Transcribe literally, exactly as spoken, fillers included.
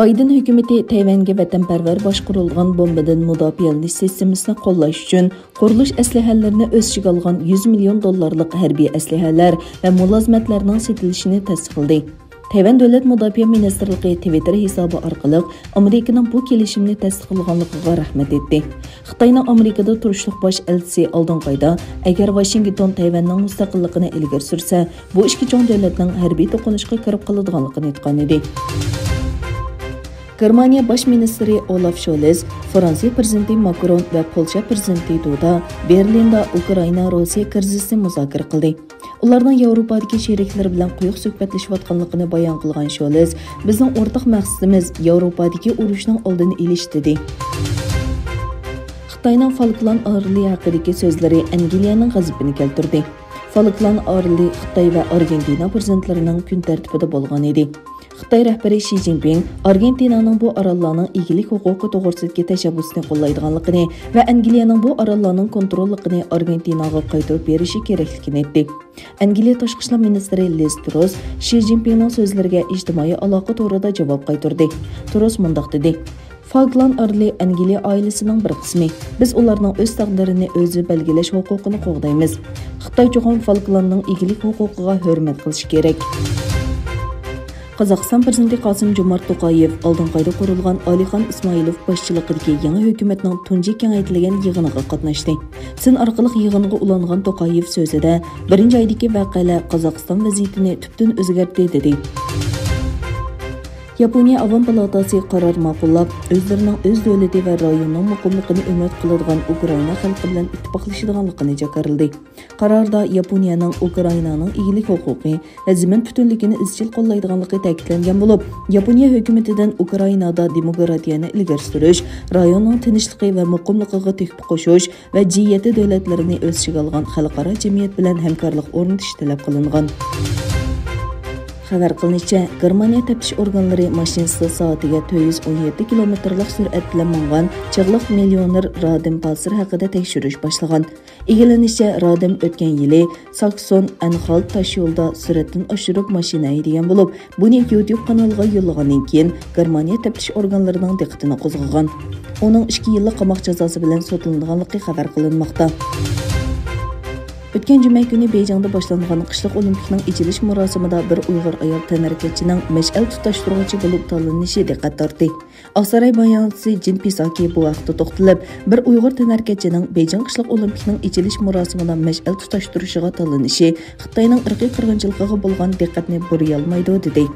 بايدېن ھۆكۈمىتى تەيۋەنگە ۋەتەنپەرۋەر باشقۇرۇلغان بومبىدىن مۇداپىئەلىنىش سىستېمىسىنى قوللاش ئۈچۈن قۇرۇلۇش ئەسلىھەلىرىنى ئۆز ئىچىگە ئالغان يۈز مىليون دوللارلىق ھەربىي ئەسلىھەلەر ۋە مۇلازىمەتلەرنىڭ سېتىلىشىنى تەستىقلىدى. تەيۋەن دۆلەت مۇداپىئە مىنىستىرلىقى تىۋىتتېر ھېسابى ئارقىلىق ئامېرىكىنىڭ بۇ كېلىشىمنى تەستىقلىغانلىقىغا رەھمەت ئېيتتى. خىتاينىڭ ئامېرىكىدا تۇرۇشلۇق باش ئەلچىسى ئالدىنقى ئايدا، ئەگەر ۋاشىنگتون تەيۋەننىڭ مۇستەقىللىقىنى ئىلگىرى سۈرسە، بۇ ئىككى چوڭ دۆلەتنىڭ ھەربىي توقۇنۇشقا كىرىپ قالىدىغانلىقىنى ئېيتقانىدى. گېرمانىيە باش مىنىستىرى ئولاف شولز، فرانسىيە پىرېزىدېنتى ماكرون ۋە پولشا پىرېزىدېنتى دۇدا بېرلىندا ئۇكرائىنا، روسىيە كىرىزىسىنى مۇزاكىرە قىلدى. ئۇلارنىڭ ياۋروپادىكى شېرىكلىرى بىلەن قويۇق سۆھبەتلىشىۋاتقانلىقىنى بايان قىلغان شولز، بىزنىڭ ئورتاق مەقسىتىمىز ياۋروپادىكى ئۇرۇشنىڭ ئالدىنى ئېلىش، دېدى. خىتاينىڭ فالكلاند ئارىلى ھەققىدىكى سۆزلىرى ئەنگلىيەنىڭ غەزىپىنى كەلتۈردى. فالكلاند ئارىلى خىتاي ۋە ئارگېنتىنا پىرېزىدېنتلىرىنىڭ كۈن تەرتىپىدە بولغان ئىدى. خىتاي رەھبىرى شى جىنپىڭ ئارگېنتىنانىڭ بۇ ئاراللارنىڭ ئىگىلىك ھوقۇقى توغرىسىدىكى تەشەببۇسىنى قوللايدىغانلىقىنى ۋە ئەنگلىيەنىڭ بۇ ئاراللارنىڭ كونتروللۇقىنى ئارگېنتىناغا قايتۇرۇپ بېرىشى كېرەكلىكىنى ئېيتتى. ئەنگلىيە تاشقى ئىشلار مىنىستىرى لىز تروس شى جىنپىڭنىڭ سۆزلىرىگە ئىجتىمائىي ئالاقە تورىدا جاۋاب قايتۇردى. تروس مۇنداق دېدى، فالكلاند ئارىلى ئەنگلىيە ئائىلىسىنىڭ بىر قىسمى. بىز ئۇلارنىڭ ئۆز تەقدىرىنى ئۆزى بەلگىلەش ھوقۇقىنى قوغدايمىز. خىتاي چوقۇم فالكلاندنىڭ ئىگىلىك ھوقۇقىغا ھۆرمەت قىلىشى كېرەك. قازاقىستان پىرېزىدېنتى قاسىم جومارت توقايېۋ ئالدىنقى ئايدا قۇرۇلغان ئالىخان ئىسمائىلوف باشچىلىقىدىكى يېڭى ھۆكۈمەتنىڭ تۇنجى كېڭەيتىلگەن يىغىنىغا قاتناشتى. سىن ئارقىلىق يىغىنغا ئۇلانغان توقايېۋ سۆزىدە، بىرىنچى ئايدىكى ۋەقەلەر قازاقىستان ۋەزىيىتىنى تۈپتىن ئۆزگەرتتى، دېدى. ياپونىيە ئاۋام پالاتاسى قارار ماقۇللاپ، ئۆزلىرىنىڭ ئۆز دۆلىتى ۋە رايوننىڭ مۇقىملىقىنى ئۈمىد قىلىدىغان ئۇكرائىنا خەلقى بىلەن ئىتتىپاقلىشىدىغانلىقىنى جاكارلىدى. قاراردا ياپونىيەنىڭ ئۇكرائىنانىڭ ئىگىلىك ھوقۇقى ۋە زېمىن پۈتۈنلۈكىنى ئىزچىل قوللايدىغانلىقى تەكىتلەنگەن بولۇپ، ياپونىيە ھۆكۈمىتىدىن ئۇكرائىنادا دېموكراتىيەنى ئىلگىرى سۈرۈش، رايوننىڭ تىنچلىقى ۋە مۇقىملىقىغا تۆھپە قوشۇش ۋە جى يەتتە دۆلەتلىرىنى ئۆز ئىچىگە ئالغان خەلقئارا جەمئىيەت بىلەن ھەمكارلىق ئورنىتىش تەلەپ قىلىنغان. خەۋەر قىلىنىشىچە، گېرمانىيە تەپتىش ئورگانلىرى ماشىنىسىدا سائىتىگە تۆت يۈز ئون يەتتە كىلومېتىرلىق سۈرئەت بىلەن ماڭغان چىغلىق مىليونېر رادىم پاسېر ھەققىدە تەكشۈرۈش باشلىغان. ئىگىلىنىشىچە، رادىم ئۆتكەن يىلى ساكسون ئەنخالت تاشيولىدا سۈرئەتتىن ئاشۇرۇپ ماشىنا ھەيدىگەن بولۇپ، بۇنى يۇتيۇب قانىلىغا يوللىغاندىن كېيىن، گېرمانىيە تەپتىش ئورگانلىرىنىڭ دىققىتىنى قوزغىغان. ئۇنىڭ ئىككى يىللىق قاماق جازاسى بىلەن سوتلىنىدىغانلىقى خەۋەر قىلىنماقتا. ئۆتكەن جۈمە كۈنى بېيجىڭدا باشلانغان قىشلىق ئولىمپىكنىڭ ئېچىلىش مۇراسىمىدا بىر ئۇيغۇر ئايال تەنھەرىكەتچىنىڭ مەشئەل تۇتاشتۇرغۇچى بولۇپ تاللىنىشى دىققەت تارتتى. ئاقساراي باياناتچىسى جىن پىساكى بۇ ھەقتە توختىلىپ، بىر ئۇيغۇر تەنھەرىكەتچىنىڭ بېيجىڭ قىشلىق ئولىمپىكنىڭ ئېچىلىش مۇراسىمىدا مەشئەل تۇتاشتۇرۇشىغا تاللىنىشى خىتاينىڭ ئىرقىي قىرغىنچىلىقىغا بولغان دىققەتنى بۇرىيالمايدۇ، دېدى.